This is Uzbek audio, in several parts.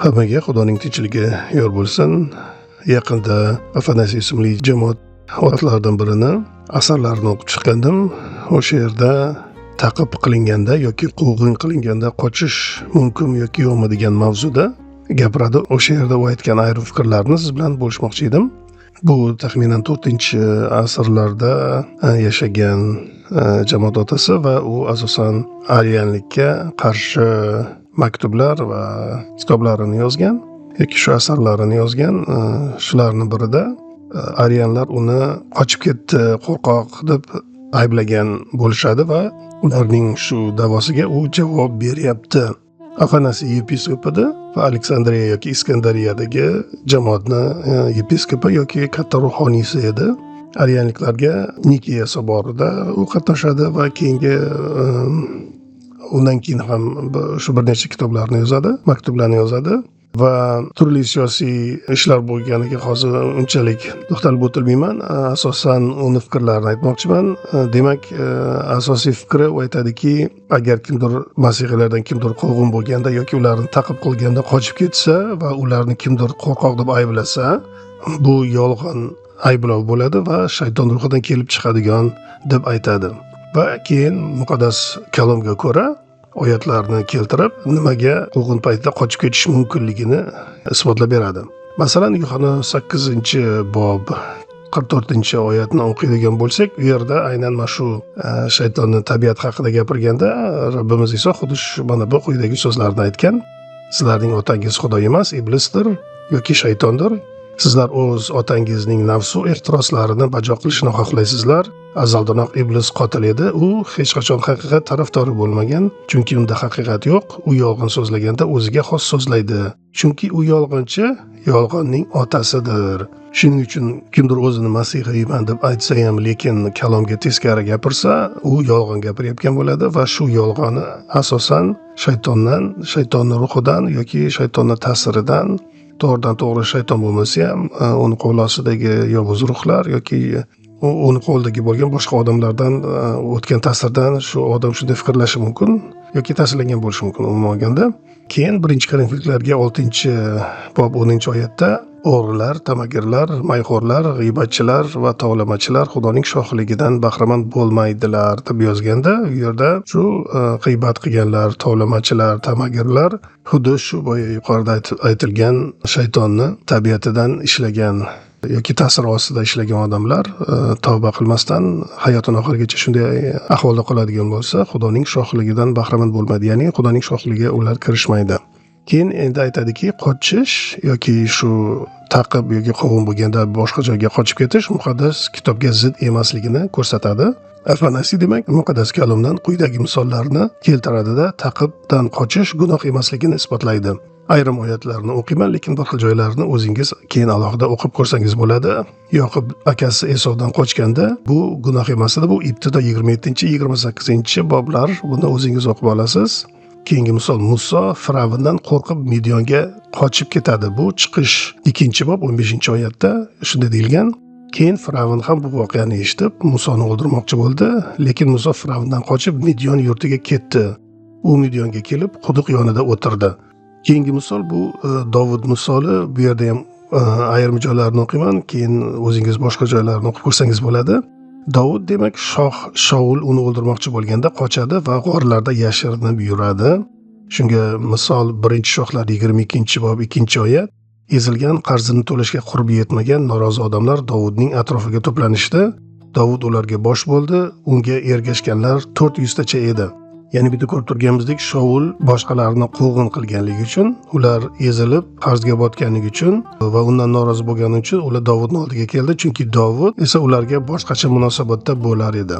Hammaga Xudoning tinchligi yor bo'lsin. Yaqinda Afanasiy ismli jamoat otlaridan birini asarlarini o'qib chiqqandim. O'sha yerda ta'qib qilinganda yoki quvg'in qilinganda qochish mumkin yoki yo'qmi degan mavzuda gapiradi. O'sha yerda u aytgan ayrim fikrlarni siz bilan bo'lishmoqchi edim. Bu taxminan 4-asrlarda yashagan jamoat otasi va u asosan arianlikka qarshi maktublar va kitoblarini yozgan yoki shu asarlarini yozgan. Shularni birida arianlar uni qochib ketdi, qo'rqoq deb ayblagan bo'lishadi va ularning shu da'vosiga u javob beryapti. Afanasiy yepiskop edi va Aleksandriya yoki Iskandariyadagi jamoatni yepiskopi yoki katta ruhoniysi edi. Arianliklarga Nikiya soborida u qatnashadi va keyingi undan keyin ham shu bir necha kitoblarni yozadi, maktublarni yozadi va turli siyosiy ishlar bo'lganiga hozir unchalik to'xtalib o'tirmayman. Asosan uni fikrlarini aytmoqchiman. Demak, asosiy fikri u aytadiki, agar kimdir masihiylardan kimdir quvg'in bo'lganda yoki ularni ta'qib qilganda qochib ketsa va ularni kimdir qo'rqoq deb ayblasa, bu yolg'on ayblov bo'ladi va shayton ruhidan kelib chiqadigan deb aytadi. Va keyin muqaddas kalomga ko'ra oyatlarni keltirib, nimaga quvg'in paytida qochib ketish mumkinligini isbotlab beradi. Masalan, Yuhanna 8-bob 44-oyatni o'qiydigan bo'lsak, u yerda aynan mana shu shaytonni tabiat haqida gapirganda Rabbimiz Iso xuddi shu mana bu quyidagi so'zlarni aytgan: Sizlarning otangiz Xudo emas, iblisdir yoki shaytondir. Sizlar o'z otangizning nafsu ehtiroslarini bajo qilishni xohlaysizlar. Azaldanoq iblis qotil edi. U hech qachon haqiqat tarafdori bo'lmagan, chunki unda haqiqat yo'q. U yolg'on so'zlaganda o'ziga xos so'zlaydi, chunki u yolg'onchi, yolg'onning otasidir. Shuning uchun kimdir o'zini masihiyman deb aytsa ham, lekin kalomga teskari gapirsa, u yolg'on gapirayotgan bo'ladi va shu yolg'oni asosan shaytondan, shaytonni ruhidan yoki shaytonni ta'siridan, to'g'ridan to'g'ri shayton bo'lmasa ham, uni qo'l ostidagi yovuz ruhlar yoki uni qo'lidagi bo'lgan boshqa odamlardan o'tgan ta'sirdan shu odam shunday fikrlashi mumkin yoki ta'sirlangan bo'lishi mumkin umuman olganda. Keyin 1-Korinfliklarga 6-bob 10-oyatda o'g'rilar, tamagirlar, mayxo'rlar, g'iybatchilar va tovlamachilar Xudoning shohligidan bahramand bo'lmaydilar deb yozganda, u yerda shu g'iybat qilganlar, tovlamachilar, tamagirlar xuddi shu boya yuqorida aytilgan shaytonni tabiatidan ishlagan yoki ta'sir ostida ishlagan odamlar tavba qilmasdan hayotini oxirigacha shunday ahvolda qoladigan bo'lsa, Xudoning shohligidan bahramand bo'lmaydi, ya'ni Xudoning shohligiga ular kirishmaydi. Keyin endi aytadiki, qochish yoki shu ta'qib yoki quvg'in bo'lganda boshqa joyga qochib ketish muqaddas kitobga zid emasligini ko'rsatadi. Afanasiy demak muqaddas kalomdan quyidagi misollarni keltiradida ta'qibdan qochish gunoh emasligini isbotlaydi. Ayrim oyatlarni o'qiyman, lekin bir xil joylarni o'zingiz keyin alohida o'qib ko'rsangiz bo'ladi. Yoqub akasi Esovdan qochganda bu gunoh emas edi. Bu Ibtido 27, 28-boblar, buni o'zingiz o'qib olasiz. Keyingi misol, Muso Fir'avndan qo'rqib Midyonga qochib ketadi. Bu Chiqish 2-bob 15-oyatda shunday deyilgan: Keyin Fir'avn ham bu voqeani eshitib, Musoni o'ldirmoqchi bo'ldi, lekin Muso Fir'avndan qochib Midyon yurtiga ketdi. U Midyonga kelib quduq yonida o'tirdi. Keyingi misol bu Dovud misoli. Bu yerda ham ayrim joylarni o'qiyman, keyin o'zingiz boshqa joylarni o'qib ko'rsangiz bo'ladi. Dovud demak shoh Shaul uni o'ldirmoqchi bo'lganda qochadi va g'orlarda yashirinib yuradi. Shunga misol 1-Shohlar 22-bob 2-oyat. Ezilgan, qarzini to'lashga qurbi yetmagan norozi odamlar Dovudning atrofiga to'planishdi. Dovud ularga bosh bo'ldi, unga ergashganlar 400 tacha edi. Ya'ni bitta ko'rib turganimizdek, Shaul boshqalarni quvg'in qilganligi uchun, ular ezilib qarzga botganligi uchun va undan norozi bo'lgani uchun ular Dovudning oldiga keldi, chunki Dovud esa ularga boshqacha munosabatda bo'lar edi.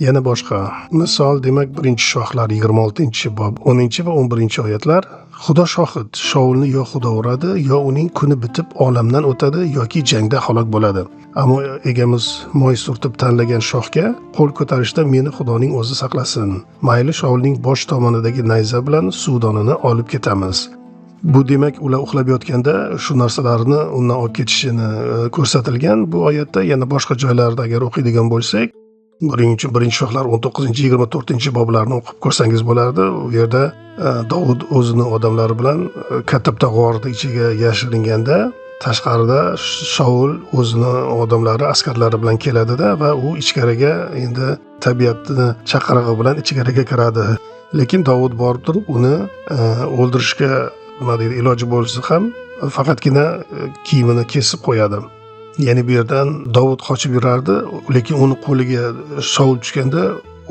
Yana boshqa misol, demak 1-Shohlar 26-bob 10 va 11-oyatlar. Xudo shohid, Shaulni yo Xudo uradi, yo uning kuni bitib olamdan o'tadi yoki jangda halok bo'ladi. Ammo egamiz moy surtib tanlagan shohga qo'l ko'tarishda meni Xudoning o'zi saqlasin. Mayli, Shaulning bosh tomonidagi nayza bilan suvdonini olib ketamiz. Bu demak ular uxlab yotganda shu narsalarni undan olib ketishini ko'rsatilgan bu oyatda. Yana boshqa joylarda agar o'qiydigan bo'lsak, Buning uchun 1 shohlar 19-24 boblarni o'qib ko'rsangiz bo'lardi. U yerda Dovud o'zini odamlari bilan katta bitta g'orni ichiga yashiringanda, tashqarida Shaul o'zini odamlari, askarlari bilan keladida va u ichkariga endi tabiatni chaqirig'i bilan ichkariga kiradi. Lekin Dovud borib turib uni o'ldirishga nima deydi, iloji bo'lsa ham faqatgina kiyimini kesib qo'yadi. Ya'ni bu yerdan Dovud qochib yurardi, lekin uni qo'liga Shaul tushganda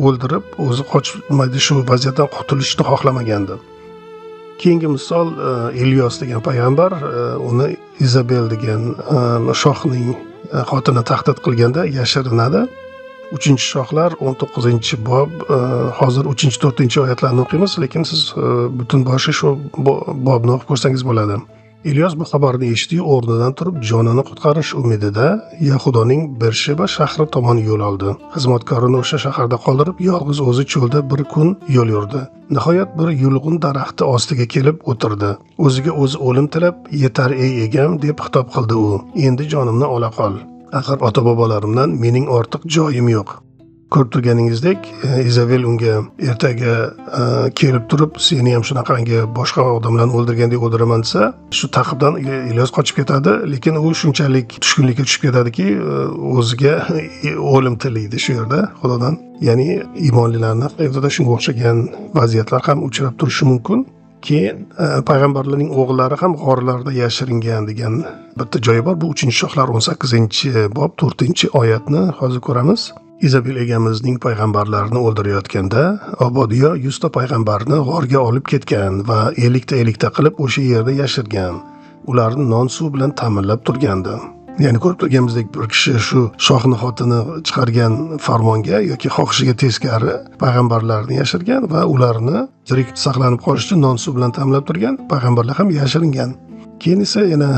o'ldirib, o'zi qochib, nima deydi, shu vaziyatdan qutulishni xohlamagandi. Keyingi misol Ilyos degan payg'ambar uni Izabel degan shohning xotini tahdid qilganda yashirinadi. 3 shohlar 19-bob, hozir 3-4 oyatlarni o'qiymiz, lekin siz butun boshi shu bobni o'qib ko'rsangiz bo'ladi. Ilyos bu xabarni eshitdi, o'rnidan turib jonini qutqarish umidida Yahudoning Bersheba shahri tomon yo'l oldi. Xizmatkorini o'sha shaharda qoldirib, yolg'iz o'zi cho'lda bir kun yo'l yurdi. Nihoyat bir yulg'un daraxti ostiga kelib o'tirdi. O'ziga o'zi o'lim tilab, "Yetar ey egam" deb xitob qildi u. "Endi jonimni ola qol. Axir ota-bobolarimdan mening ortiq joyim yo'q." Ko'rib turganingizdek, Izabel unga ertaga kelib turib, seni ham shunaqangi boshqa odamlarni o'ldirgandek o'ldiraman desa, shu ta'qibdan Ilyos qochib ketadi, lekin u shunchalik tushkunlikka tushib ketadiki, o'ziga o'lim tilaydi shu yerda Xudodan. Ya'ni iymonlilarni hayotida shunga o'xshagan vaziyatlar ham uchrab turishi mumkin. Keyin payg'ambarlarning o'g'illari ham g'orlarda yashiringan degan bitta joyi bor. Bu 3 shohlar 18-bob 4-oyatni hozir ko'ramiz. Izabel egamizning payg'ambarlarini o'ldirayotganda Obodiyo 100 ta payg'ambarni g'orga olib ketgan va 50 ta 50 ta qilib o'sha yerda yashirgan. Ularni non suv bilan ta'minlab turgandi. Ya'ni ko'rib turganimizdek, bir kishi shu shohni xotini chiqargan farmonga yoki xohishiga teskari payg'ambarlarni yashirgan va ularni tirik saqlanib qolish uchun non suv bilan ta'minlab turgan, payg'ambarlar ham yashiringan. Keyin esa yana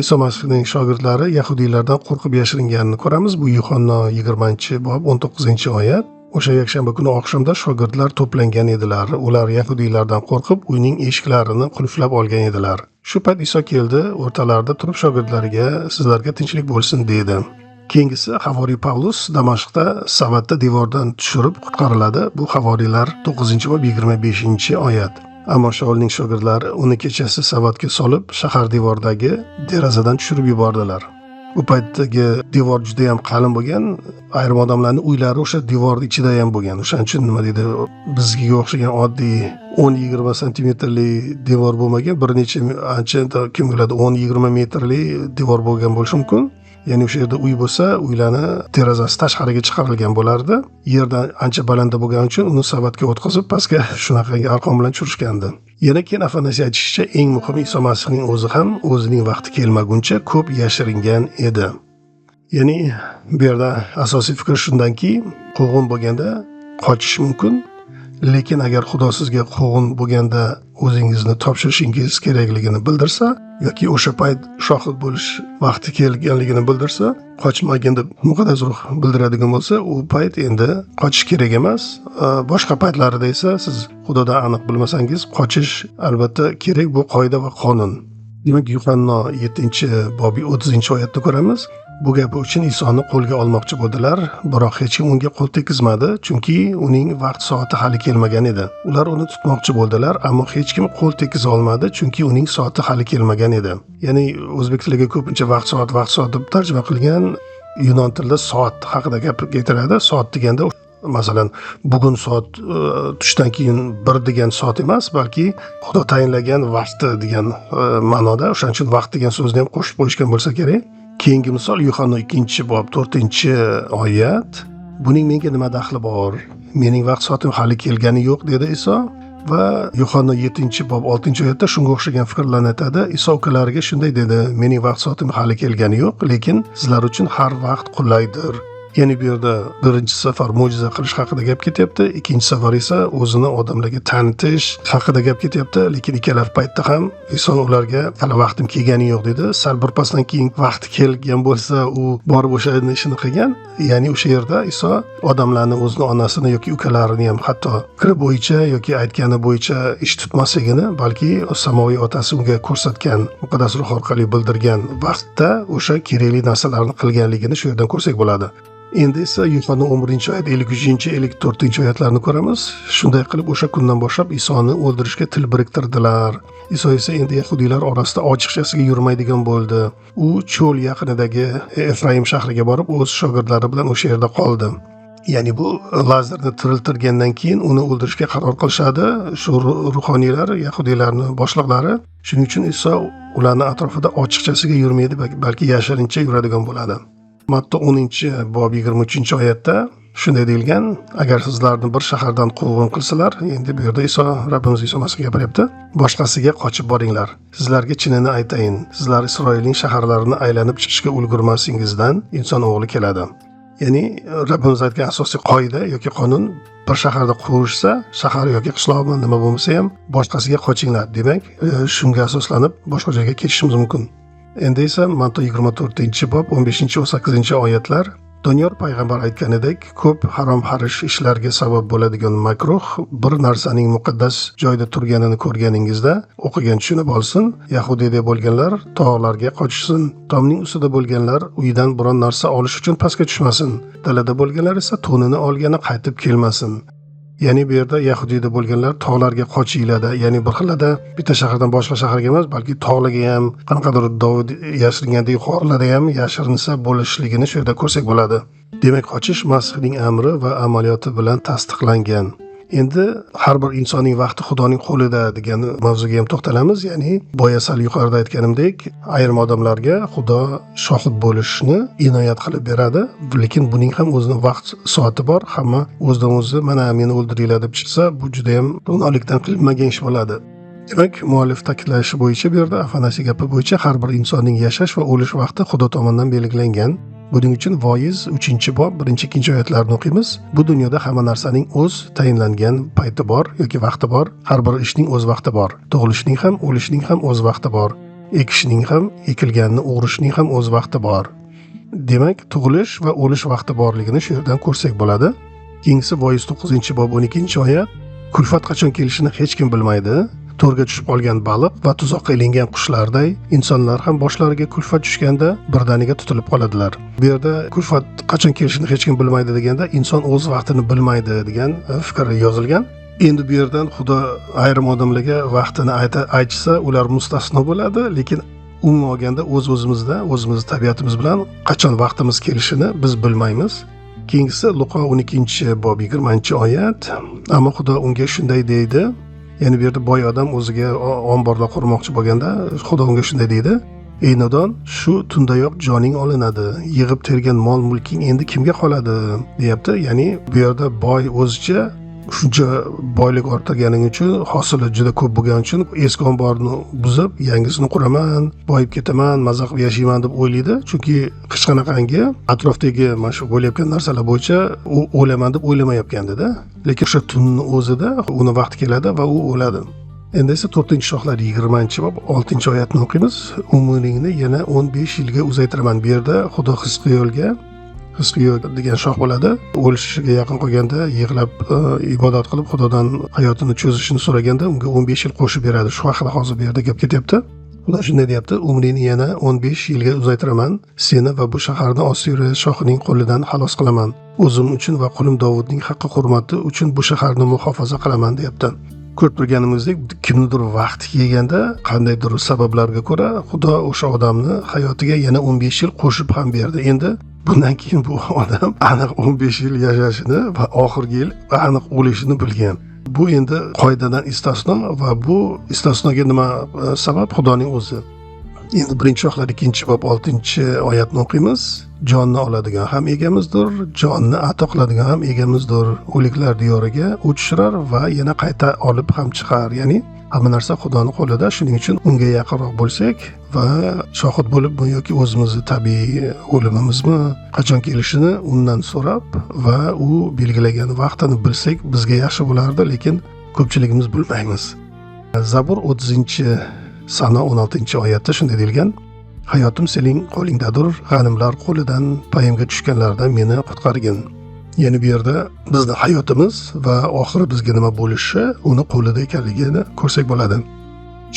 Iso Masihning shogirdlari yahudiylardan qo'rqib yashiringanini ko'ramiz. Bu Yuhanno 20-bob 19-oyat. O'sha yakshanba kuni oqshomda shogirdlar to'plangan edilar. Ular yahudiylardan qo'rqib, uyning eshiklarini qulflab olgan edilar. Shu payt Iso keldi, o'rtalarida turib shogirdlariga: "Sizlarga tinchlik bo'lsin", dedi. Keyingisi havoriy Pavlus Damashqda savatda devordan tushirib qutqariladi. Bu Havoriylar 9-bob 25-oyat. Ammo Shaulning shogirdlari uni kechasi savatga solib, shahar devoridagi derazadan tushirib yubordilar. U paytdagi devor juda ham qalin bo'lgan, ayrim odamlarning uylari o'sha devorni ichida ham bo'lgan. O'shaning uchun, nima deydi, bizga o'xshagan oddiy 10-20 santimetrli devor bo'lmagan, bir necha, ancha, kim biladi, 10-20 metrli devor bo'lgan bo'lishi mumkin. Ya'ni o'sha yerda uy bo'lsa, uylarni derazasi tashqariga chiqarilgan bo'lardi. Yerdan ancha balandda bo'lgani uchun uni savatga o'tqazib, pastga shunaqangi arqon bilan tushirishgandi. Yana keyin Afanasiy aytishicha, eng muhimi, Iso Masihning o'zi ham o'zining vaqti kelmaguncha ko'p yashiringan edi. Ya'ni bu yerda asosiy fikr shundanki, quvg'in bo'lganda qochish mumkin, lekin agar Xudo sizga quvg'in bo'lganda o'zingizni topshirishingiz kerakligini bildirsa yoki o'sha payt shohid bo'lish vaqti kelganligini bildirsa, qochmagin deb muqaddas ruh bildiradigan bo'lsa, u payt endi qochish kerak emas. Boshqa paytlarida esa siz Xudodan aniq bilmasangiz, qochish albatta kerak, bu qoida va qonun. Demak, Yuhanno 7-bobi 30-oyatda ko'ramiz. Bu gapi uchun Isoni qo'lga olmoqchi bo'ldilar, biroq hech kim unga qo'l tekkizmadi, chunki uning vaqt soati hali kelmagan edi. Ular uni tutmoqchi bo'ldilar, ammo hech kim qo'l tekkiza olmadi, chunki uning soati hali kelmagan edi. Ya'ni o'zbek tiliga ko'pincha vaqt soat, vaqt soat deb tarjima qilgan, yunon tilida soat haqida gap ketiladi. Soat deganda, masalan, bugun soat tushdan keyin 1 degan soat emas, balki Xudo tayinlagan vaqti degan ma'noda. O'shaning uchun vaqt degan so'zni ham qo'shib qo'yishgan bo'lsa kerak. Keyingi misol Yuhanno 2-bob 4-oyat. "Buning menga nima daxli bor? Mening vaqt soatim hali kelgani yo'q", dedi Iso. Va Yuhanno 7-bob 6-oyatda shunga o'xshagan fikrlarni aytadi. Iso ukalariga shunday dedi: "Mening vaqt soatim hali kelgani yo'q, lekin sizlar uchun har vaqt qulaydir." Ya'ni bu yerda birinchi safar mo'jiza qilish haqida gap ketyapti, ikkinchi safar esa o'zini odamlarga tanitish haqida gap ketyapti, lekin ikkala paytda ham Iso ularga hali vaqtim kelgani yo'q dedi. Sal birpasdan keyin vaqti kelgan bo'lsa, u borib o'shani ishini qilgan. Ya'ni o'sha yerda Iso odamlarni, o'zini onasini yoki ukalarini ham hatto fikri bo'yicha yoki aytgani bo'yicha ish tutmasligini, balki samoviy otasi unga ko'rsatgan, muqaddas ruh orqali bildirgan vaqtda o'sha kerakli narsalarni qilganligini shu yerdan ko'rsak bo'ladi. Endi esa Yuhanna 11-oyat 53-54 oyatlarni ko'ramiz. Shunday qilib o'sha kundan boshlab Isoni o'ldirishga til biriktirdilar. Iso esa endi yahudiylar orasida ochiqchasiga yurmaydigan bo'ldi. U cho'l yaqinidagi Efraim shahriga borib, o'z shogirdlari bilan o'sha yerda qoldi. Ya'ni bu Lazarni tiriltirgandan keyin uni o'ldirishga qaror qilishadi shu ruhoniylar, yahudiylarning boshliqlari. Shuning uchun Iso ularning atrofida ochiqchasiga yurmaydi, balki yashirincha yuradigan bo'ladi. Matta 10-bob 23-oyatda shunday deyilgan: agar sizlarni bir shahardan quvg'in qilsalar, endi bu yerda Iso, Rabbimiz Iso Masih gapiryapti, boshqasiga qochib boringlar. Sizlarga chinini aytayin, sizlar Isroilning shaharlarini aylanib chiqishga ulgurmasingizdan inson o'g'li keladi. Ya'ni Rabbimiz aytgan asosiy qoida yoki qonun, bir shaharda quvishsa, shahar yoki qishloqmi nima bo'lmasa ham boshqasiga qochinglar. Demak, shunga asoslanib boshqa joyga ketishimiz mumkin. Endi esa Matta 24-bob 15-18 oyatlar. Doniyor payg'ambar aytganidek, ko'p harom harish ishlarga sabab bo'ladigan makruh bir narsaning muqaddas joyda turganini ko'rganingizda, o'qigan tushunib olsin. Yahudiyda bo'lganlar tog'larga qochishsin, tomning ustida bo'lganlar uydan biron narsa olish uchun pastga tushmasin, dalada bo'lganlar esa to'nini olgani qaytib kelmasin. Ya'ni bu yerda Yahudiyda bo'lganlar tog'larga qochinglar, ya'ni bir xilada bitta shahardan boshqa shaharga emas, balki tog'larga ham, qanaqadir Dovud yashiringandek g'orlarda ham yashirinsa bo'lishligini shu yerda ko'rsak bo'ladi. Demak, qochish Masihning amri va amaliyoti bilan tasdiqlangan. Endi har bir insonning vaqti Xudoning qo'lida degan mavzuga ham to'xtalamiz. Ya'ni boya sal yuqorida aytganimdek, ayrim odamlarga Xudo shohid bo'lishni inoyat qilib beradi, lekin buning ham o'zini vaqt soati bor. Hamma o'zidan o'zi mana meni o'ldiringlar deb chiqsa, bu juda ham donolikdan qilinmagan ish bo'ladi. Demak, muallif ta'kidlashi bo'yicha bu yerda Afanasiy gapi bo'yicha har bir insonning yashash va o'lish vaqti Xudo tomonidan belgilangan. Buning uchun Voiz 3-bob 1-2 oyatlarni o'qiymiz. Bu dunyoda hamma narsaning o'z tayinlangan payti bor yoki vaqti bor. Har bir ishning o'z vaqti bor. Tug'ilishning ham, o'lishning ham o'z vaqti bor. Ekishning ham, ekilganni o'rishning ham o'z vaqti bor. Demak, tug'ilish va o'lish vaqti borligini shu yerdan ko'rsak bo'ladi. Keyingisi Voiz 9-bob 12-oyat. Kulfat qachon kelishini hech kim bilmaydi. To'rga tushib qolgan baliq va tuzoqqa ilingan qushlarday insonlar ham boshlariga kulfat tushganda birdaniga tutilib qoladilar. Bu yerda kulfat qachon kelishini hech kim bilmaydi deganda inson o'z vaqtini bilmaydi degan fikr yozilgan. Endi bu yerdan Xudo ayrim odamlarga vaqtini aytsa, ular mustasno bo'ladi, lekin umuman olganda o'z-o'zimizda, o'zimiz tabiatimiz bilan qachon vaqtimiz kelishini biz bilmaymiz. Keyingisi Luqo 12-bob 20-oyat. Ammo Xudo unga shunday deydi. Ya'ni bu yerda boy odam o'ziga omborlar qurmoqchi bo'lganda Xudo unga shunday deydi: "Ey nodon, shu tundayoq joning olinadi. Yig'ib tergan mol mulking endi kimga qoladi?" deyapti. Ya'ni bu yerda boy o'zicha shuncha boylik orttirganing uchun, hosili juda ko'p bo'lgani uchun eski omborni buzib, yangisini quraman, boyib ketaman, maza qilib yashayman deb o'ylaydi. Chunki hech qanaqangi atrofdagi mana shu bo'layotgan narsalar bo'yicha u o'laman deb o'ylamayotgandi-da. Lekin o'sha tunni o'zida uni vaqti keladi va u o'ladi. Endi esa 4-shohlar 20-bob 6-oyatni o'qiymiz. Umringni yana 15 yilga uzaytiraman. Bu yerda Xudo Hizqiyolga, Hizqiyo degan shoh bo'ladi. O'lishiga yaqin qolganda yig'lab ibodat qilib Xudodan hayotini cho'zishini so'raganda unga 15 yil qo'shib beradi. Shu haqida hozir bu yerda gap ketyapti. Xudo shunday deyapti: "Umringni yana 15 yilga uzaytiraman. Seni va bu shaharni Ossiriya shohining qo'lidan xalos qilaman. O'zim uchun va qulim Dovudning haqqi hurmati uchun bu shaharni muhofaza qilaman" deyapti. Ko'rib turganimizdek, kimnidir vaqti kelganda qandaydir sabablarga ko'ra Xudo o'sha odamni hayotiga yana 15 yil qo'shib ham berdi. Endi bundan keyin bu odam aniq 15 yil yashashini va oxirgi yil aniq o'lishini bilgan. Bu endi qoidadan istisno va bu istisnoga nima sabab? Xudoning o'zi. Endi 1-shohlar 2-bob 6-oyatni o'qiymiz. Jonni oladigan ham egamizdir, jonni ato qiladigan ham egamizdir. O'liklar diyoriga u tushirar va yana qayta olib ham chiqar. Ya'ni hamma narsa Xudoning qo'lida. Shuning uchun unga yaqinroq bo'lsak va shohid bo'lib yoki o'zimizni tabiiy o'limimizmi qachon kelishini undan so'rab va u belgilagan vaqtini bilsak bizga yaxshi bo'lardi, lekin ko'pchiligimiz bilmaymiz. Zabur 30-sano 16-oyatda shunday deyilgan: Hayotim sening qo'lingdadir, g'animlar qo'lidan, payimga tushganlardan meni qutqargin. Ya'ni bu yerda bizni hayotimiz va oxiri bizga nima bo'lishi uni qo'lida ekanligini ko'rsak bo'ladi.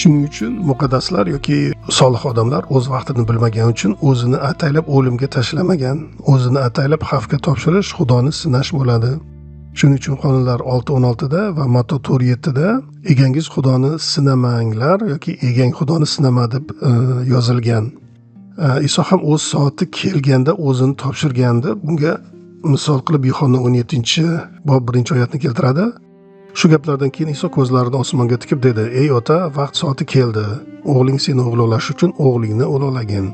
Shuning uchun muqaddaslar yoki Solih odamlar o'z vaqtini bilmagani uchun o'zini ataylab o'limga tashlamagan. O'zini ataylab xavfga topshirish Xudoni sinash bo'ladi. Shuning uchun qonunlar 6:16da va Mato 4:7da egangiz Xudoni sinamanglar yoki egang Xudoni sinama deb yozilgan. Iso ham o'z soati kelganda o'zini topshirgandi. Bunga misol qilib Yuhanna 17-bob 1-oyatni keltiradi. Shu gaplardan keyin Iso ko'zlarini osmonga tikib dedi: "Ey ota, vaqt soati keldi. O'g'ling seni ulug'lash uchun o'g'lingni ulug'lagin."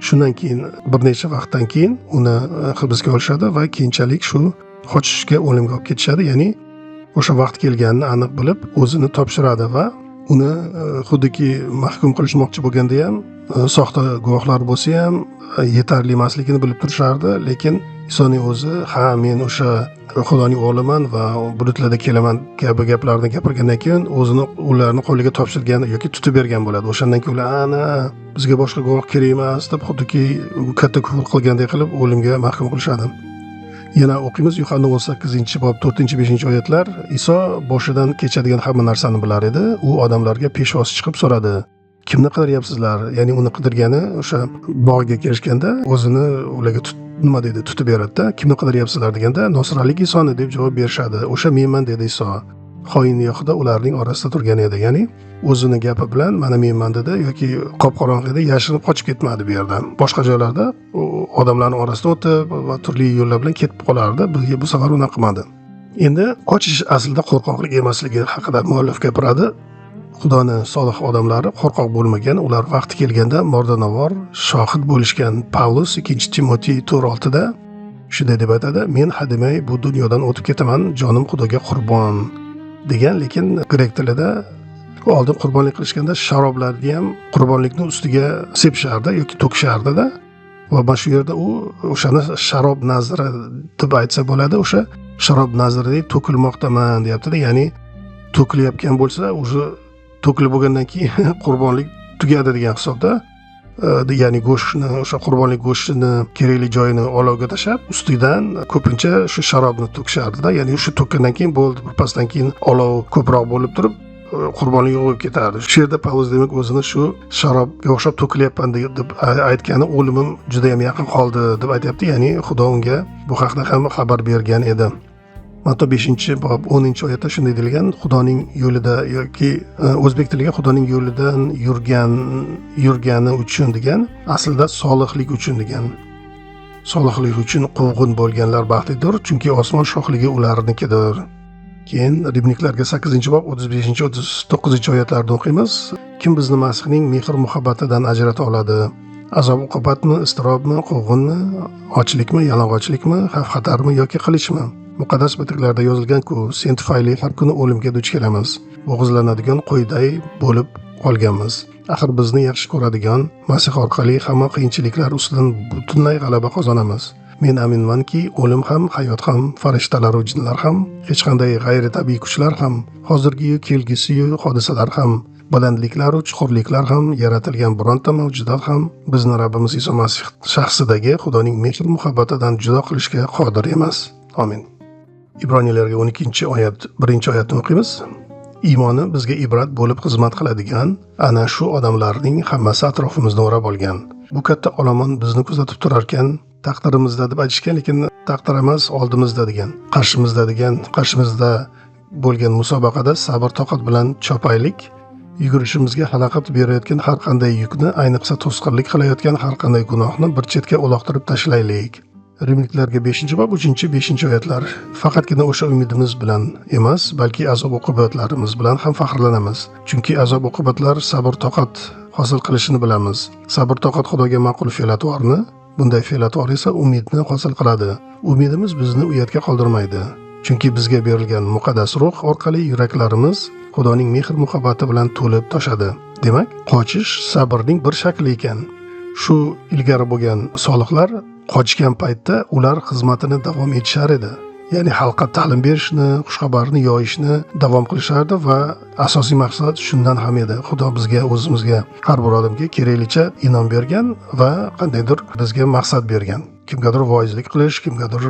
Shundan keyin bir necha vaqtdan keyin uni hibsga olishadi va keyinchalik shu qochishga, o'limga olib ketishadi. Ya'ni o'sha vaqt kelganini aniq bilib o'zini topshiradi va uni xuddiki mahkum qilishmoqchi bo'lganda ham soxta guvohlar bo'lsa ham yetarli emasligini bilib turishardi, lekin Isoning o'zi ha, men o'sha Xudoning o'g'liman va bulutlarda kelaman kabi gaplarni gapirgandan keyin o'zini ularni qo'liga topshirgan yoki tutib bergan bo'ladi. O'shandan keyin ular ana bizga boshqa guvoh kerak emas deb xuddiki katta kufr qilgandek qilib o'limga mahkum qilishadi. Yana o'qiymiz Yuhanna 18-bob 4-5 oyatlar. Iso boshidan kechadigan hamma narsani bilar edi. U odamlarga peshvoz chiqib so'radi: "Kimni qidiryapsizlar?" Ya'ni uni qidirgani o'sha bog'ga kelishganda o'zini ularga nima deydi, tutib beradida. "Kimni qidiryapsizlar?" deganda, "Nosralik Isoni" deb javob berishadi. "O'sha menman", dedi Iso. Xoin Yahuda ularning orasida turgan edi. Ya'ni o'zini gapi bilan mana menman dedi yoki qop qorong'i edi, yashirinib qochib ketmadi bu yerdan. Boshqa joylarda odamlarning orasida o'tib va turli yo'llar bilan ketib qolardi. Bu safar unaqa qilmadi. Endi qochish aslida qo'rqoqlik emasligi haqida muallif gapiradi. Xudoni solih odamlari qo'rqoq bo'lmagan, ular vaqti kelganda mardonavor shohid bo'lishgan. Pavlus 2 Timotiy 4:6da shunday deb aytadi: "Men hademay bu dunyodan o'tib ketaman, jonim Xudoga qurbon" degan. Lekin grek tilida oldin qurbonlik qilishganda sharoblarni ham qurbonlikni ustiga sepishardi yoki to'kishardida va mana shu yerda u o'shani sharob nazri deb aytsa bo'ladi. O'sha sharob nazridek to'kilmoqdaman deyaptida. Ya'ni to'kilayotgan bo'lsa, уже to'kilib bo'lgandan keyin qurbonlik tugadi degan hisobda. Ya'ni go'shtni, o'sha qurbonlik go'shtini kerakli joyini olovga tashlab, ustidan ko'pincha shu sharobni to'kishardida. Ya'ni o'sha to'kkandan keyin bo'ldi, birpasdan keyin olov ko'proq bo'lib turib qurbonlik yo'q bo'lib ketardi. Shu yerda Pavlus demak o'zini shu sharobga o'xshab to'kilyapman deb aytgani, o'limim juda yam yaqin qoldi deb aytyapti. Ya'ni Xudo unga bu haqda ham xabar bergan edi. Mato 5-bob 10-oyatda shunday deyilgan: Xudoning yo'lida yoki o'zbek tiliga Xudoning yo'lidan yurgan, yurgani uchun degan, aslida solihlik uchun degan. Solihlik uchun quvg'in bo'lganlar baxtlidir, chunki osmon shohligi ularnikidir. Keyin Rimliklarga 8-bob 35, 39 oyatlarni o'qiymiz. Kim bizni Masihning mehr muhabbatidan ajrata oladi? Azob uqubatmi, iztirobmi, quvg'inmi, ochlikmi, yalang'ochlikmi, xavf xatarmi yoki qilichmi? Muqaddas bitiklarda yozilgan-ku, sen tufayli har kuni o'limga duch kelamiz, bo'g'izlanadigan qo'yday bo'lib qolganmiz. Axir bizni yaxshi ko'radigan Masih orqali hamma qiyinchiliklar ustidan butunlay g'alaba qozonamiz. Men aminmanki, o'lim ham, hayot ham, farishtalaru jinlar ham, hech qanday g'ayritabiiy kuchlar ham, hozirgiyu kelgusiyu hodisalar ham, balandliklaru chuqurliklar ham, yaratilgan bironta mavjudot ham bizni Rabbimiz Iso Masih shaxsidagi Xudoning mehr muhabbatidan judo qilishga qodir emas. Amin. Ibroniylarga 12 oyat 1-oyatni o'qiymiz. Iymoni bizga ibrat bo'lib xizmat qiladigan ana shu odamlarning hammasi atrofimizni o'rab olgan. Bu katta olomon bizni kuzatib turarkan, taqdirimizda deb aytishgan, lekin taqdir emas, oldimizda degan, qarshimizda degan, qarshimizda bo'lgan musobaqada sabr toqat bilan chopaylik. Yugurishimizga xalaqit berayotgan har qanday yukni, ayniqsa to'sqinlik qilayotgan har qanday gunohni bir chetga uloqtirib tashlaylik. Rimliklarga 5-bob 3, 5 oyatlar. Faqatgina o'sha umidimiz bilan emas, balki azob uqubatlarimiz bilan ham faxrlanamiz, chunki azob uqubatlar sabr toqat hosil qilishini bilamiz. Sabr toqat Xudoga ma'qul fe'l atvorni, bunday fe'l atvor esa umidni hosil qiladi. Umidimiz bizni uyatga qoldirmaydi, chunki bizga berilgan muqaddas ruh orqali yuraklarimiz Xudoning mehr muhabbati bilan to'lib toshadi. Demak, qochish sabrning bir shakli ekan. Shu ilgari bo'lgan solihlar qochgan paytda ular xizmatini davom etishar edi. Ya'ni xalqqa ta'lim berishni, xushxabarni yoyishni davom qilishardi va asosiy maqsad shundan ham edi. Xudo bizga, o'zimizga, har bir odamga keraklicha inom bergan va qandaydir bizga maqsad bergan. Kimgadir voizlik qilish, kimgadir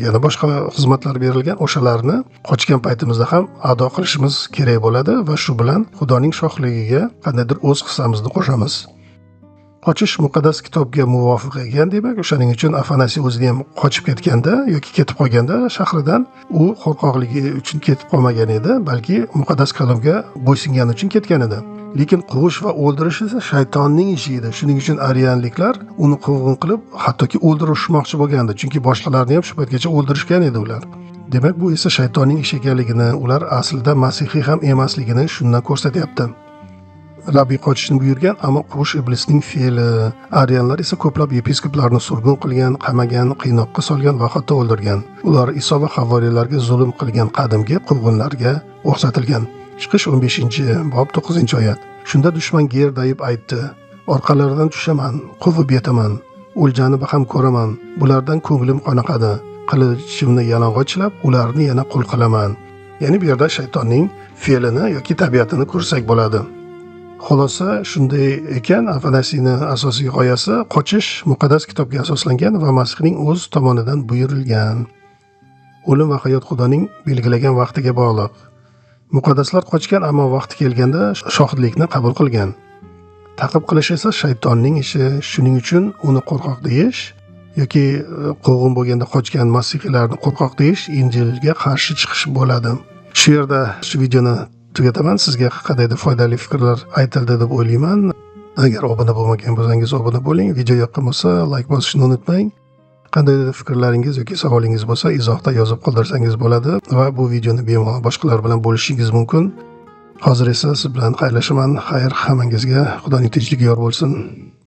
yana boshqa xizmatlar berilgan. O'shalarni qochgan paytimizda ham ado qilishimiz kerak bo'ladi va shu bilan Xudoning shohligiga qandaydir o'z hissamizni qo'shamiz. Qochish muqaddas kitobga muvofiq ekan, demak, o'shaning uchun Afanasiy o'zini ham qochib ketganda yoki ketib qolganda shahridan, u qo'rqoqligi uchun ketib qolmagan edi, balki muqaddas kalomga bo'ysungani uchun ketgan edi. Lekin quvish va o'ldirish esa shaytonning ishi edi. Shuning uchun arianliklar uni quvg'in qilib, hattoki o'ldirishmoqchi bo'lgandi, chunki boshqalarni ham shu paytgacha o'ldirishgan edi ular. Demak, bu esa shaytonning ishi ekanligini, ular aslida masihiy ham emasligini shundan ko'rsatyapti. Rabbiy qochishni buyurgan, ammo quvish iblisning fe'li. Arianlar esa ko'plab yepiskoplarni surgun qilgan, qamagan, qiynoqqa solgan va hatto o'ldirgan. Ular Iso va havoriylarga zulm qilgan qadimgi quvg'inlarga o'xshatilgan. Chiqish 15-bob 9-oyat. Shunda dushman gerdayib aytdi: orqalaridan tushaman, quvib yetaman, o'ljani baham ko'raman, bulardan ko'nglim qoniqadi, qilichimni yalang'ochlab, ularni yana qul qilaman. Ya'ni bu yerda shaytonning fe'lini yoki tabiatini ko'rsak bo'ladi. Xulosa shunday ekan, Afanasiyni asosiy g'oyasi qochish muqaddas kitobga asoslangan va Masihning o'z tomonidan buyurilgan. O'lim va hayot Xudoning belgilagan vaqtiga bog'liq. Muqaddaslar qochgan, ammo vaqti kelganda shohidlikni qabul qilgan. Ta'qib qilish esa shaytonning ishi. Shuning uchun uni qo'rqoq deyish yoki quvg'in bo'lganda qochgan masihiylarni qo'rqoq deyish Injilga qarshi chiqish bo'ladi. Shu yerda shu videoni tugataman. Sizga qandaydir foydali fikrlar aytildi deb o'ylayman. Agar obuna bo'lmagan bo'lsangiz obuna bo'ling. Video yoqqan bo'lsa like bosishni unutmang. Qandaydir fikrlaringiz yoki savolingiz bo'lsa izohda yozib qoldirsangiz bo'ladi va bu videoni bemalol boshqalar bilan bo'lishingiz mumkin. Hozir esa siz bilan xayrlashaman. Xayr, hammangizga Xudoning tinchligi yor bo'lsin.